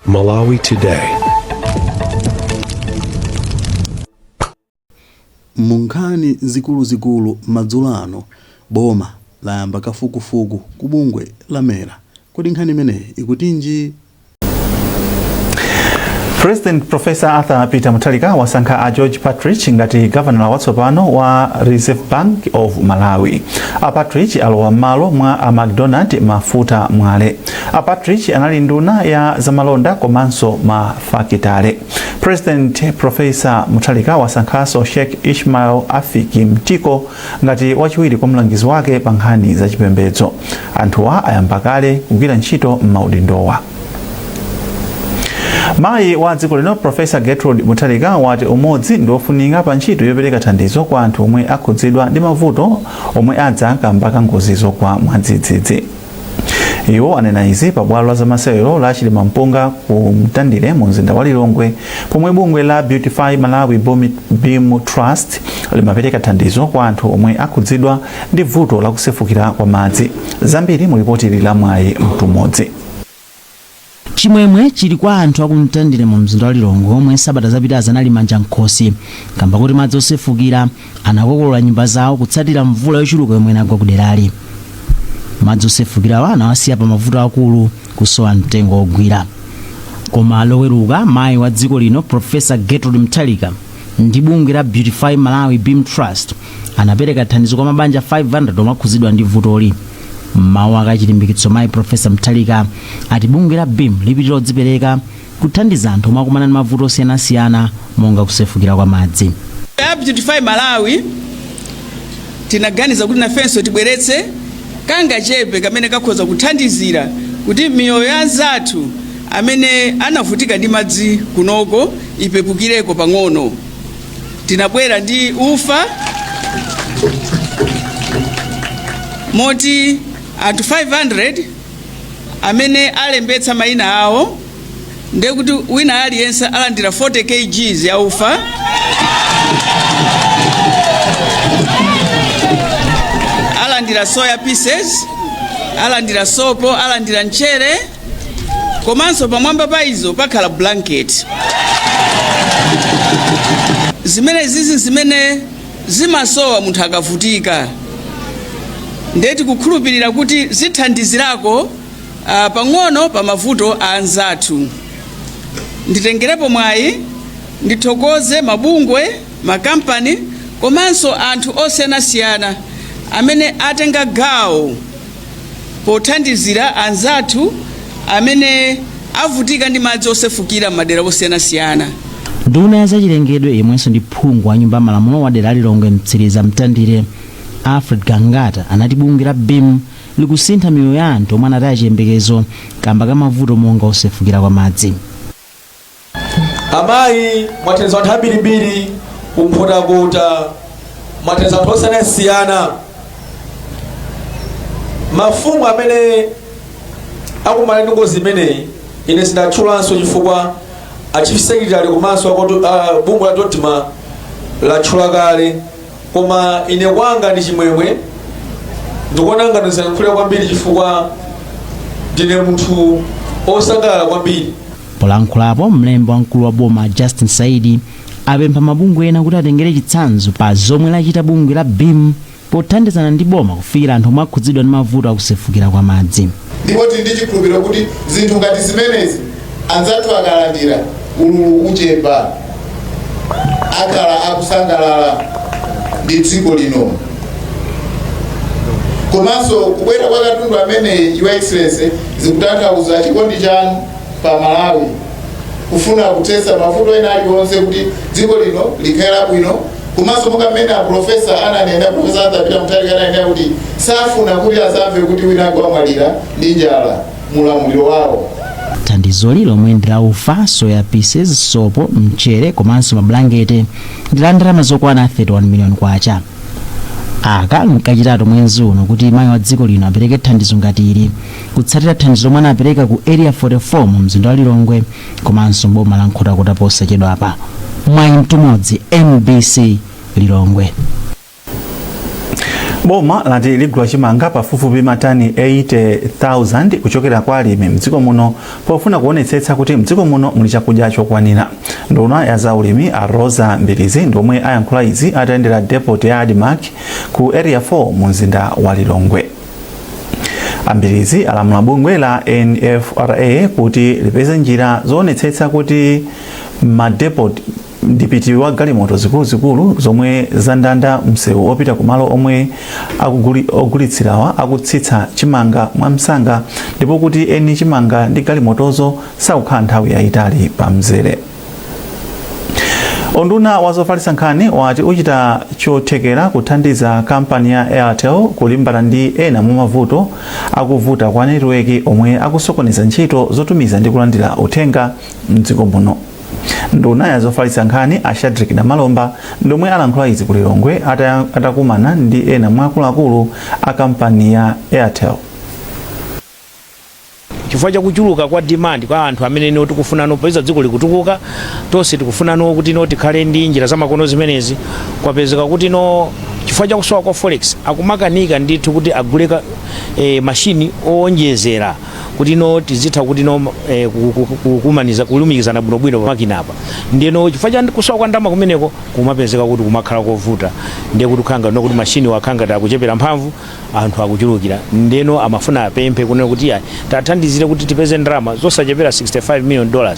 Malawi Today. Mu nkhani zikuluzikulu madzulo ano, boma layamba kafukufuku ku bungwe la MERA. Kodi nkhani imeneyi ikutinji? President Professor Arthur Peter Mutharika wasankha a George Partridge ngati gavanala watsopano wa Reserve Bank of Malawi. A Partridge alowa m'malo mwa a McDonald Mafuta Mwale. A Partridge anali nduna ya zamalonda komanso mafakitale. President Professor Mutharika wasankhanso Sheikh Ishmael Afiki Mtiko ngati wachiwiri kwa mlangizi wake pa nkhani za chipembedzo. Anthuwa ayamba kale kugwira ntchito m'maudindowa. Mayi wa dziko lino Professor Gertrude Mutharika wati umodzi ndi wofunika pa ntchito yopereka thandizo kwa anthu omwe akhudzidwa ndi mavuto omwe adza kamba ka ngozi zogwa mwadzidzidzi. Iwo anena izi pa bwalo la zamasewero la Chilimampunga ku Mtandire mu mzinda wa Lilongwe pomwe bungwe la Beautify Malawi Beam Trust limapereka thandizo kwa anthu omwe akhudzidwa ndi vuto la kusefukira kwa madzi. Zambiri mu lipoti ili la Mwayi Mtumodzi. Chimwemwe chili kwa anthu aku Mtandire mu mzinda wa Lilongwe omwe sabata zapitazi anali manja m'khosi kamba kuti madzi osefukira anakokolola nyumba zawo kutsatira mvula yochuluka yomwe inagwa kuderali. Madzi osefukirawa anawasiya pa mavuto akulu kusowa mtengo wogwira. Koma Loweruka mayi wa dziko lino Professor Gertrude Mutharika ndi bungwe la Beautify Malawi Beam Trust anapereka thandizo kwa mabanja 500 omwe akhudzidwa ndi vutoli. M'mawu ake achilimbikitso mayi Professor Mutharika ati bungwe la Beam lipitirira kudzipereka kuthandiza anthu omwe akumana ndi mavuto osiyanasiyana monga kusefukira kwa madzi. A Beautify Malawi tinaganiza kuti nafenso tibweretse kangachepe kamene kakhoza kuthandizira kuti miyoyo ya anzathu amene anavutika ndi madzi kunoko ipepukireko pang'ono. Tinabwera ndi ufa moti anthu 500 amene alembetsa mayina awo, ndiye kuti wina aliyense alandira 40 kgs ya ufa, alandira soya pieces, alandira sopo, alandira mchere, komanso pamwamba pa izo pakhala blanket. Zimene zizi zimene zimasowa munthu akavutika, ndiye tikukhulupirira kuti zithandizirako pang'ono pa mavuto a anzathu. Nditengerepo mwayi ndithokoze mabungwe, makampani komanso anthu osiyanasiyana amene atenga gawo pothandizira anzathu amene avutika ndi madzi osefukira m'madera osiyanasiyana. Nduna ya zachilengedwe yemwenso ndi phungu wa nyumba ya malamulo wa dera la Lilongwe Mtsiriza Mtandire Alfred Gangata anati bungwe la Beam likusintha miyoyo ya anthu omwe anataya chiyembekezo kamba ka mavuto monga osefukira kwa madzi. Amayi, mwathandiza anthu ambirimbiri kuNkhotakota, mwathandiza anthu osiyanasiyana. Mafumu amene akumana ndi ngozi imeneyi ine sindatchulanso chifukwa a chief secretary komanso bungwe la DoDMA latchula kale, koma ine kwanga ndi chimwemwe, ndikuona ngati ndisayankhule kwambiri chifukwa ndine munthu osangalala kwambiri. Polankhulapo, mlembi wamkulu wa boma Justin Saidi apempha mabungwe ena kuti atengere chitsanzo pa zomwe lachita bungwe la Beam pothandizana ndi boma kufikira anthu omwe akhudzidwa ndi mavuto akusefukira kwa madzi. Ndipo tili ndi chikhulupiriro kuti zinthu ngati zimenezi anzathu akalandira, ululu uchepa, akhala akusangalala ndi dziko lino. Komanso kubwera kwa katundu ameneyi, Your Excellency, zikutanthauza chikondi chanu pa Malawi, kufuna kuthetsa mavuto ena aliwonse kuti dziko lino likhale labwino. Komanso monga mmene a professor ananena, Professor Arthur Peter Mutharika ananena kuti safuna kuti azamve kuti wina wamwalira ndi njala mulamuliro wawo. Thandizoli lomwe ndi la ufa, soya pieces, sopo, mchere komanso mabulangete ndi la ndalama zokwana 31 million kwacha. Aka nkachitatu mwezi uno kuti mayi wa dziko lino apereke thandizo ngati ili kutsatira thandizo lomwe anapereka ku Area 44 mu mzinda wa Lilongwe komanso mboma la Nkhotakota posachedwapa. Mwayi Mtumodzi, MBC, Lilongwe. Boma lati ligula chimanga pafupifupi matani 80,000 kuchokera kwa alimi mdziko muno pofuna kuonetsetsa kuti mdziko muno muli chakudya chokwanira. Nduna ya zaulimi a Roza Mbilizi ndiomwe ayankhula izi atayendera depot ya ADMARC ku Area 4 mu mzinda wa Lilongwe. A Mbilizi alamula bungwe la NFRA kuti lipeze njira zoonetsetsa kuti madepot ndipiti wa galimoto zikuluzikulu zomwe zandanda msewu opita kumalo omwe ogulitsirawa akutsitsa chimanga mwamsanga, ndipo kuti eni chimanga ndi galimotozo sakukhala nthawi yayitali pa mzere. Unduna wa zofalitsa nkhani wati uchita chothekera kuthandiza kampani ya Airtel kulimbana ndi ena mwa mavuto akuvuta kwa netiweki omwe akusokoneza ntchito zotumiza ndi kulandira uthenga mdziko muno. Nduna ya zofalitsa nkhani a Shadric Namalomba ndomwe alankhula izi ku Lilongwe atakumana ndi ena mwa akuluakulu a kampani ya Airtel. Chifukwa chakuchuluka kwa demand kwa anthu amene no tikufuna no popeza dziko likutukuka, tonse tikufuna no kuti no tikhale ndi njira zamakono zimenezi, kwapezeka kuti no chifukwa chakusowa kwa forex akumakanika ndithu kuti agule mashini owonjezera kuti no tizitha kuti no kumaniza kulumikizana bwinobwino pamakinapa. Ndiyeno chifukwa cha kusowa kwa ndalama kumeneko kumapezeka kuti kumakhala kovuta, ndiye kuti kukhanga no kuti mashini wakhanga akuchepera mphamvu, anthu akuchulukira. Ndeno amafuna apemphe kunena kuti ya tathandizire kuti tipeze ndalama zosachepera $65 million,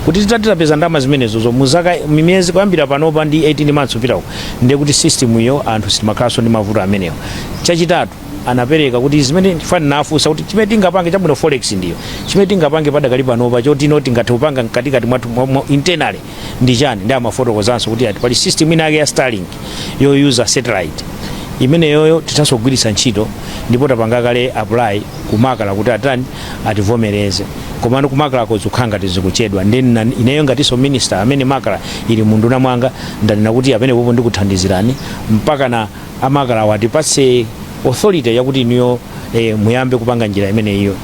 kuti titati tapeza ndalama zimenezo zo muzaka miyezi kuyambira panopa ndi 18 months kupitako, ndiye kuti system iyo anthu sitimakhalanso ndi mavuto amenewo. Chachitatu, anapereka kuti zimene fani nafunsa kuti chimene tingapange chabwino, forex ndiyo chimene tingapange padakali panopa choti no tingathe kupanga mkatikati mwathu internally ndi chani. Ndi amafotokozanso kuti ati pali system ina yake ya Starlink yoyuza satellite imeneyoyo tithanso kugwiritsa ntchito, ndipo tapanga kale apply ku MACRA kuti atani, ativomereze. Komano ku MACRA zikukhala ngati zikuchedwa. Then ineyo ngatinso minister amene MACRA ili munduna mwanga, ndanena kuti amene popo ndikuthandizirani mpaka na a MACRA watipatse authority yakuti inuyo muyambe kupanga njira imeneyiyo.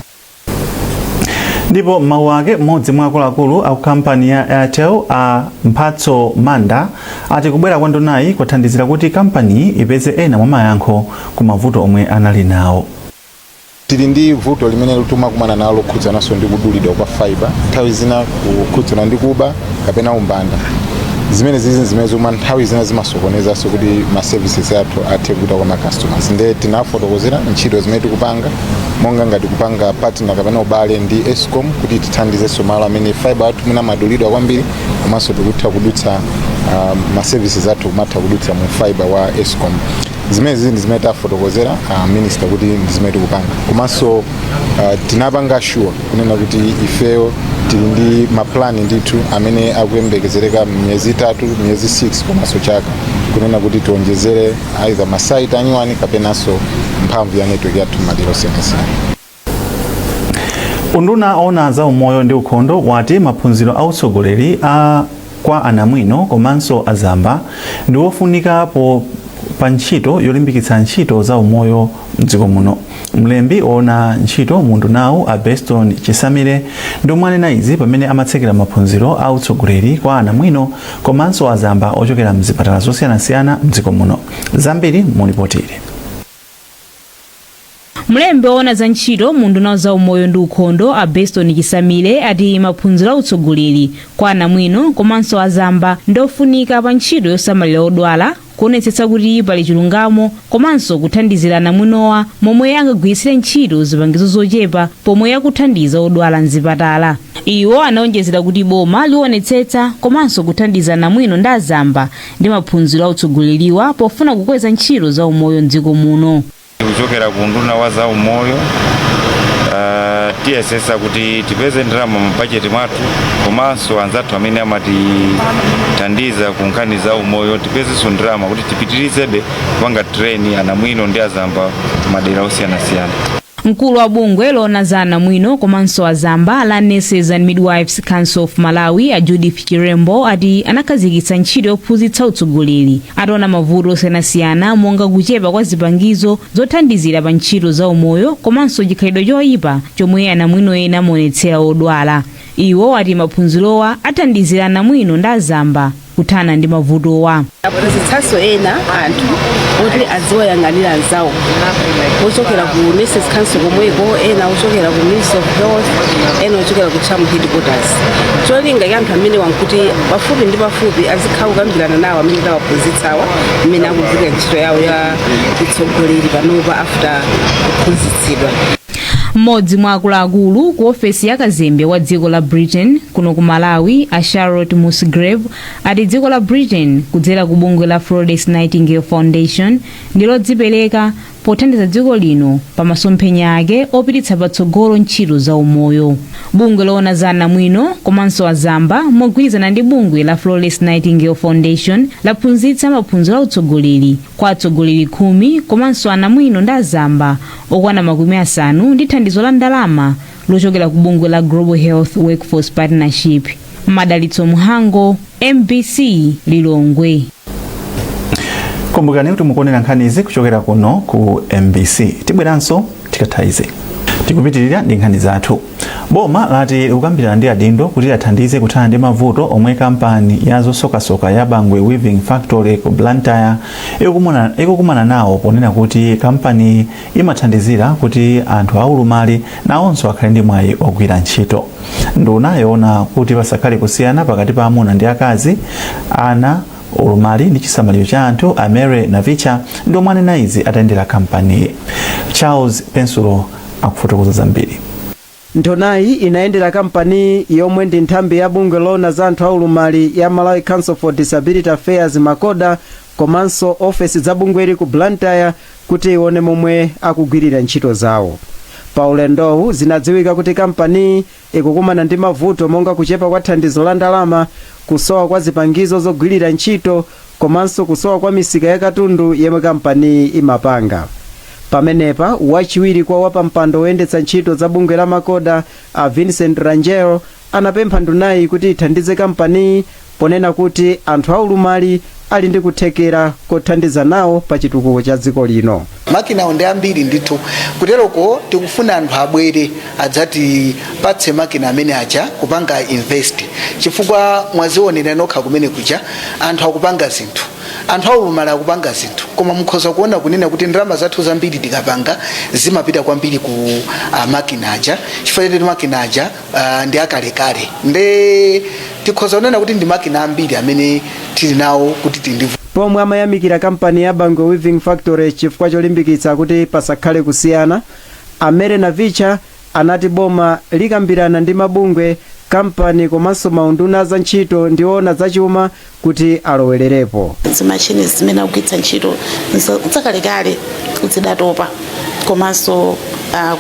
Ndipo mawu ake, mmodzi mwa akuluakulu aku kampani ya Airtel a Mphatso Manda ati kubwera kwa ndunayi kwathandizira kuti kampaniyi ipeze ena mwa mayankho ku mavuto omwe anali nawo. Tili ndi vuto limene timakumana nalo lokhudzananso ndi kudulidwa kwa fiber, nthawi zina kukhudzana ndi kuba kapena umbanda. Zimene zizi zimene zomwe nthawi zina zimasokonezanso kuti ma services athu athe kupita kwa ma customers. Nde tinafotokozera ntchito zimene tikupanga, monga ngati kupanga partner kapena ubale ndi ESCOM kuti tithandizenso malo amene fiber athu mwina amadulidwa kwambiri, komanso tikutha kudutsa ma services athu kumatha kudutsa mu fiber wa ESCOM. Zimene zizi ndi zimene tafotokozera minister kuti ndi zimene tikupanga. Komanso tinapanga sure kunena kuti ifeyo tili ndi maplani ndithu amene akuyembekezereka miyezi 3, miyezi 6 komanso chaka, kunena kuti tionjezere either ma site anyuwani kapenanso mphamvu ya network yathu madera osiyanasiyana. Unduna ona za umoyo ndi ukhondo wati maphunziro a utsogoleri a kwa anamwino komanso azamba ndi wofunika po pa ntchito yolimbikitsa ntchito za umoyo mdziko muno. Mlembi woona ntchito mu undunawu a Beston Chisamire ndi omwe anena izi pamene amatsekera maphunziro a utsogoleri kwa anamwino komanso azamba ochokera mzipatala zosiyanasiyana mdziko muno. Zambiri mulipotiri. Mlembi woona za ntchito mu unduna za umoyo ndi ukhondo a Beston Chisamire ati maphunziro a utsogoleri kwa anamwino komanso azamba ndofunika pa ntchito yosamalira odwala, kuonetsetsa kuti pali chilungamo komanso kuthandizira anamwinowa momwe angagwiritsire ntchito zipangizo zochepa pomwe akuthandiza odwala mzipatala. Iwo anaonjezera kuti boma liwonetsetsa komanso kuthandiza anamwino ndi azamba ndi maphunziro a utsogoleriwa pofuna kukweza ntchito za umoyo mdziko muno. Kuchokera ku unduna wa za umoyo, tiyesesa kuti tipeze ndalama mu bajeti mwathu, komanso anzathu amene amatithandiza ku nkhani za umoyo tipezenso ndalama kuti tipitirizebe kupanga train anamwino ndi azamba madera osiyanasiyana. Mkulu wa bungwe loona za anamwino komanso azamba la Nurses and Midwives Council of Malawi a Judith Chirembo ati anakhazikitsa ntchito yophunzitsa utsogoleri ataona mavuto osiyanasiyana monga kuchepa kwa zipangizo zothandizira pa ntchito za umoyo komanso chikhalidwe choyipa chomwe anamwino ena amaonetsera odwala. Iwo ati maphunzirowa athandizira anamwino ndi azamba kuthana ndi mavutowa. Aphunzitsanso ena anthu Oti aziwayang'anira anzawo ochokera ku Nurses Council komweko, ena ochokera ku Ministry of Health, ena ochokera ku CHAM headquarters. Cholinga cha anthu amene wankuti pafupi ndi pafupi azikhala kukambirana nawo amene tawaphunzitsawa mmene akugwira ntchito yawo ya utsogoleri panopa after kuphunzitsidwa. Mmodzi mwa akuluakulu ku ofesi ya kazembe wa dziko la Britain kuno ku Malawi, a Charlotte Musgrave, ati dziko la Britain kudzera ku bungwe la Florence Nightingale Foundation ndi lodzipereka pothandiza dziko lino pa masomphenya ake opititsa patsogolo ntchito za umoyo. Bungwe loona za anamwino komanso azamba mogwirizana ndi bungwe la Florence Nightingale Foundation laphunzitsa maphunziro a utsogoleri kwa atsogoleri 10 komanso anamwino ndi azamba okwana 50 ndi thandizo la ndalama lochokera ku bungwe la Global Health Workforce Partnership. Madalitso Muhango, MBC, Lilongwe. Kumbukirani kuti mukuonera nkhani izi kuchokera kuno ku MBC. Tibweranso tikatha izi. Tikupitirira ndi nkhani zathu. Boma lati likukambirana ndi adindo kuti athandize kuthana ndi mavuto omwe kampani ya zosokasoka ya Bangwe Weaving Factory ku Blantyre ikukumana nawo, ponena kuti kampani imathandizira kuti anthu aulumali nawonso akhale ndi mwayi ogwira ntchito. Nduna yoona kuti pasakhale kusiyana pakati pa amuna ndi akazi, ana, ulumali ndi chisamaliro cha anthu, a Mary Navicha, ndi omwe anena izi atayendera kampani. Charles Pensulo akufotokoza zambiri. Ndunayi inayendera kampani yomwe ndi nthambi ya bungwe loona za anthu aulumali ya Malawi Council for Disability Affairs, MACODA, komanso ofesi za bungweli ku Blantyre kuti ione momwe akugwirira ntchito zawo. Pa ulendowu zinadziwika kuti kampani ikukumana ndi mavuto monga kuchepa kwa thandizo la ndalama, kusowa kwa zipangizo zogwirira ntchito komanso kusowa kwa misika ya katundu yemwe kampani imapanga. Pamenepa wachiwiri kwa wapampando woyendetsa ntchito za bungwe la MACODA, a Vincent Rangel, anapempha ndunayi kuti ithandize kampaniyi, ponena kuti anthu aulumali ali ndi kuthekera kothandiza nawo pa chitukuko cha dziko lino. Makinawo ndi ambiri ndithu. Kuteroko tikufuna anthu abwere adzatipatse makina amene aja kupanga invest, chifukwa mwazionera nokha kumene kuja anthu akupanga zinthu, anthu aulumali akupanga zinthu, koma mukhoza kuona kunena kuti ndalama zathu zambiri tikapanga zimapita kwambiri ku makina aja, chifukwa choti makina aja ndi akalekale. Nde tikhoza kunena kuti ndi makina ambiri amene tili nawo kuti tili ndi Pomwe amayamikira kampani ya Bangwe Weaving Factory chifukwa cholimbikitsa kuti pasakhale kusiyana, a Mary Navicha anati boma likambirana ndi mabungwe, kampani komanso maunduna za ntchito ndi oona zachuma kuti alowererepo. Zimachini zimene akugwiritsa ntchito zakalekale, zidatopa, komanso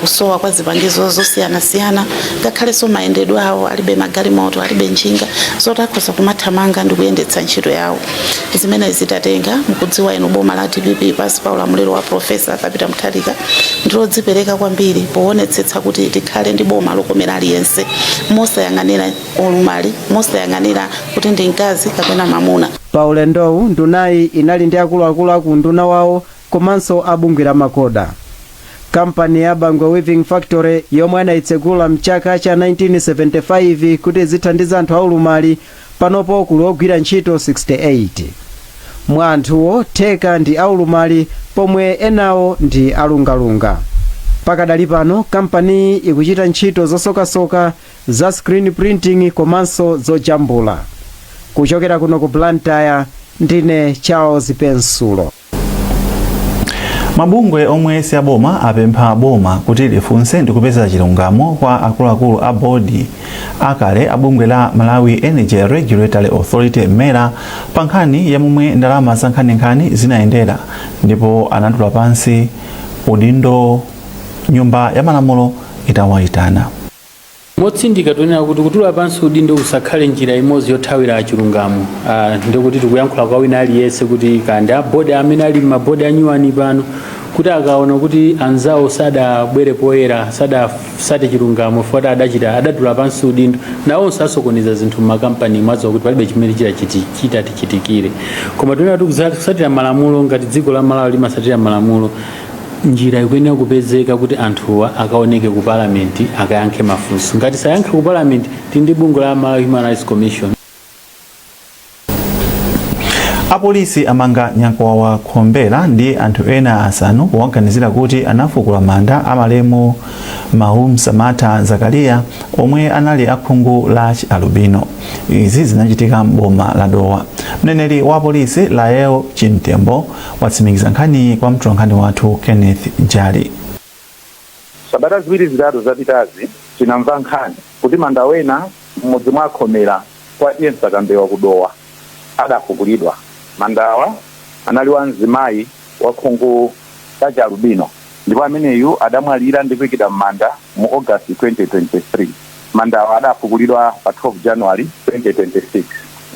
kusowa kwa zipangizo zosiyanasiyana, ngakhalenso mayendedwe awo, alibe magalimoto, alibe njinga zoti akhoza kumathamanga ndi kuyendetsa ntchito yawo. Zimene zitatenga, mukudziwa inu, boma la DPP pansi pa ulamuliro wa Profesa Peter Mutharika ndilodzipereka kwambiri poonetsetsa kuti tikhale ndi boma lokomera aliyense, mosayang'anira olumali, mosayang'anira kuti ndi mkazi kapena mamuna. Pa ulendowu ndunayi inali ndi akuluakulu aku unduna wawo komanso abungwe la MACODA. Kampani ya Bangwe Weaving Factory, yomwe anayitsegula mchaka cha 1975 kuti izithandiza anthu aulumali, panopo kuli ogwira ntchito 68. Mwa anthuwo, theka ndi aulumali pomwe enawo ndi alungalunga. Pakadali pano kampaniyi ikuchita ntchito zosokasoka, za screen printing komanso zojambula. Kuchokera kuno ku Blantyre, ndine Charles Pensulo. Mabungwe omwe si aboma apempha boma kuti lifunse ndi kupeza chilungamo kwa akuluakulu a bodi akale a bungwe la Malawi Energy Regulatory Authority, MERA, pa nkhani ya momwe ndalama za nkhaninkhani zinayendera ndipo anatula pansi udindo Nyumba ya Malamulo itawayitana. Motsindika tunena kuti kutula pansi udindo usakhale njira imodzi yothawira chilungamo. Ndikuti tikuyankhula kwa wina aliyense kuti kandi abodi amene ali mabodi anyuwani pano, kuti akaona kuti anzawo sadabwere poyera, sadasate chilungamo fuati adachita adatula pansi udindo, nawonso asokoneza zinthu mmakampani mwadziwa kuti palibe chimene chitatichitikire. Koma tunena kuti kusatira malamulo, ngati dziko la Malawi limasatira malamulo, njira ikuyenera kupezeka kuti anthuwa akaoneke ku palamenti akayankhe mafunso. Ngati sayankha ku palamenti, tili ndi bungwe la Malawi Human Rights Commission. Apolisi amanga Nyakwawa Khombera ndi anthu ena asanu powaganizira kuti anafukula manda amalemu Maum Samata Zakariya omwe anali akhungu la chialubino. Izi zinachitika m'boma la Dowa. Mneneri wa polisi Lael Chimtembo watsimikiza nkhaniyi kwa mtolankhani wathu Kenneth Jali. Sabata ziwiri zitatu zapitazi tinamva nkhani kuti manda wena m'mudzi mwa Khomera kwa T/A Msakambewa ku Dowa adafukulidwa. Mandawa anali wa mzimayi wa khungu la chialubino ndipo ameneyu adamwalira ndi kuikidwa m'manda mu August 2023. Mandawa adafukulidwa pa 12 January 2026.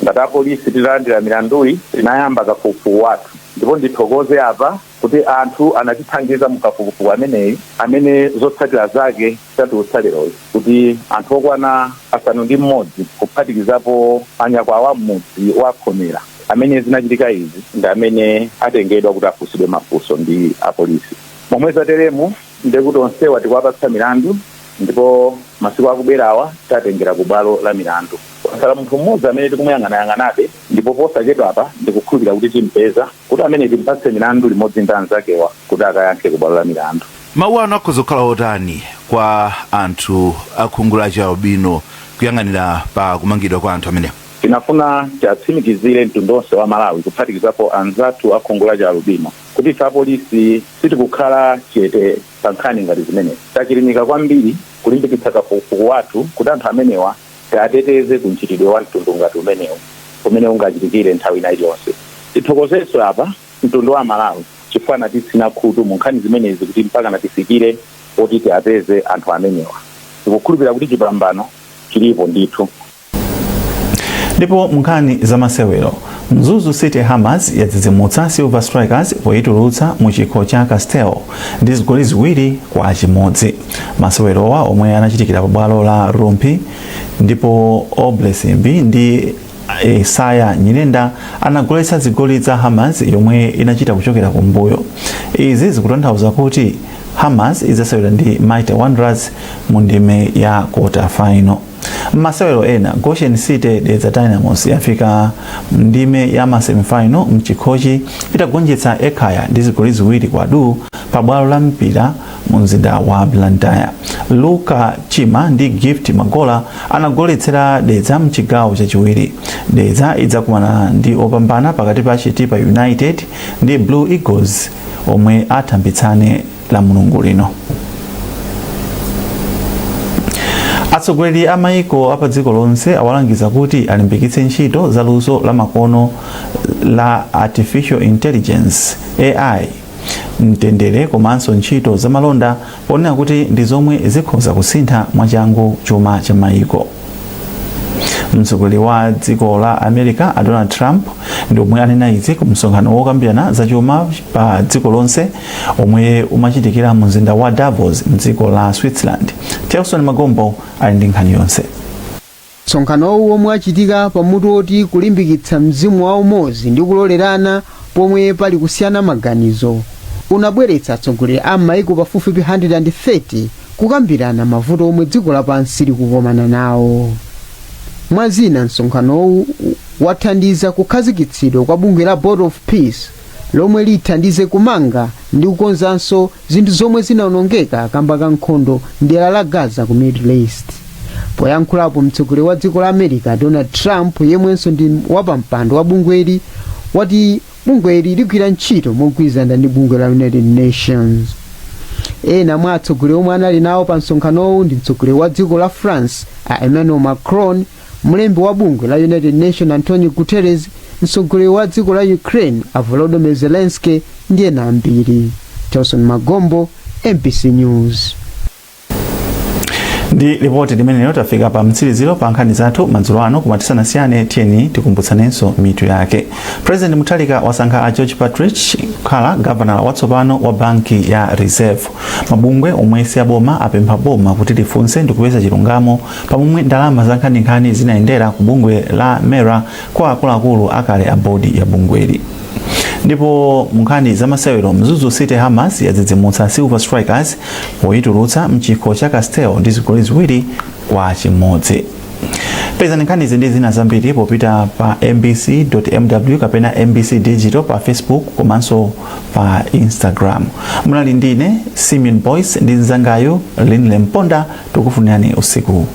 Ngati apolisi titalandira milanduyi tinayamba kafukufuku wathu ndipo ndithokoze apa kuti anthu anatithandiza mu kafukufuku ameneyi amene zotsatira zake tatulutsa leroyi kuti anthu okwana 6 kuphatikizapo anyakwawa m'mudzi wa Khomera amene zinachitika izi ndi amene atengedwa kuti afunsidwe mafunso ndi apolisi. Momwe zateremu ndekuti onsewa tikuwapatsa milandu ndipo masiku akubwerawa tatengera ku bwalo la milandu. Kwatsala munthu mmodzi amene tikumuyang'anayang'anabe ndipo posachedwapa ndikukhulupirira kuti timpeza kuti amene timpatse milandu limodzi ndi anzakewa kuti akayankhe ku bwalo la milandu. Mawu anu akhoza kukhala otani kwa anthu akhungu la chialubino kuyang'anira pa kumangidwa kwa anthu amenewa? Tinafuna tiatsimikizire mtundu onse wa Malawi kuphatikizapo anzathu akhungu la chialubino kuti ife apolisi sitikukhala chete pa nkhani ngati zimenezi. Tachilimika kwambiri kulimbikitsa kafukufuku wathu kuti anthu amenewa tiateteze ku mchitidwe wa mtundu ngati umenewu umene ungachitikire nthawi ina iliyonse. Tithokozenso apa mtundu wa Malawi chifukwa anatitsina khutu mu nkhani zimenezi kuti mpaka natifikire poti tiapeze anthu amenewa. Tikukhulupirira kuti chipambano chilipo ndithu. Ndipo munkhani za masewero, Mzuzu City Hammers yadzidzimutsa Silver Strikers poyitulutsa mu chikho cha Castel ndi zigoli 2-1. Masewerowa omwe anachitikira pa bwalo la Rumphi ndipo Oble Simbi ndi Isaya Nyirenda anagoletsa zigoli za Hammers yomwe inachita kuchokera kumbuyo. Izi zikutanthauza kuti Hammers idzasewera ndi Mighty Wanderers mu ndime ya quarter final. M'masewero ena, Goshen City Dedza Dynamos yafika ndime ya ma semifinal mchikhochi itagonjetsa Ekhaya ndi zigoli 2 kwa du pa bwalo la mpira mu mzinda wa Blantyre. Luka Chima ndi Gift Magola anagoletsera Dedza mchigawo chachiwiri. Dedza idzakumana ndi opambana pakati pa Chitipa United ndi Blue Eagles omwe athambitsane la Mulungu lino. Atsogoleri a maiko a pa dziko lonse awalangiza kuti alimbikitse ntchito za luso la makono la Artificial Intelligence AI, mtendere komanso ntchito za malonda ponena kuti ndi zomwe zikhoza kusintha mwachangu chuma cha maiko. Mtsogoleri wa dziko la America a Donald Trump ndi omwe anena izi ku msonkhano wokambirana zachuma pa dziko lonse omwe umachitikira mu mzinda wa Davos mdziko la Switzerland. Telson Magombo ali ndi nkhani yonse. Msonkhanowu womwe wachitika pamutu woti kulimbikitsa mzimu wa umodzi ndi kulolerana pomwe pali kusiyana maganizo unabweretsa atsogoleri a m'maiko pafupifupi 130 kukambirana mavuto omwe dziko lapansi likukomana nawo. Mwa zina, msonkhanowu wathandiza kukhazikitsidwa kwa bungwe la Board of Peace lomwe lithandize kumanga ndi kukonzanso zinthu zomwe zinaonongeka kamba ka nkhondo mdera la Gaza ku Middle East. Poyankhulapo, mtsogoleri wa dziko la America Donald Trump, yemwenso ndi wapampando wa bungweli, wati bungweli ligwira ntchito mogwirizana ndi bungwe la United Nations. Ena mwa atsogoleri omwe anali nawo pa msonkhanowu ndi mtsogoleri wa dziko la France a Emmanuel Macron, mlembi wa bungwe la United Nations Antonio Guterres, mtsogoleri wa dziko la Ukraine a Volodymyr Zelensky ndi ena ambiri. Telson Magombo, MBC News. Ndi lipoti limenelo tafika pa mtsiriziro pa nkhani zathu madzulo ano, koma tisanasiyane tiyeni tikumbutsanenso mitu yake. President Mutharika wasankha a George Partridge kukhala gavanala watsopano wa banki ya Reserve. Mabungwe omwe si aboma apempha boma kuti lifunse ndi kupeza chilungamo pamomwe ndalama za nkhaninkhani zinayendera ku bungwe la MERA kwa akuluakulu akale a bodi ya bungweli. Ndipo mu nkhani za masewero, Mzuzu City Hammers yadzidzimutsa Silver Strikers poyitulutsa mchikho cha Castel ndi zigoli 2-1. Pezani nkhanizi ndi zina zambiri popita pa mbc.mw kapena MBC Digital pa Facebook komanso pa Instagram. Munali ndine Simeon Boyce ndi mzangayo Linle Mponda. Tikufunirani usiku.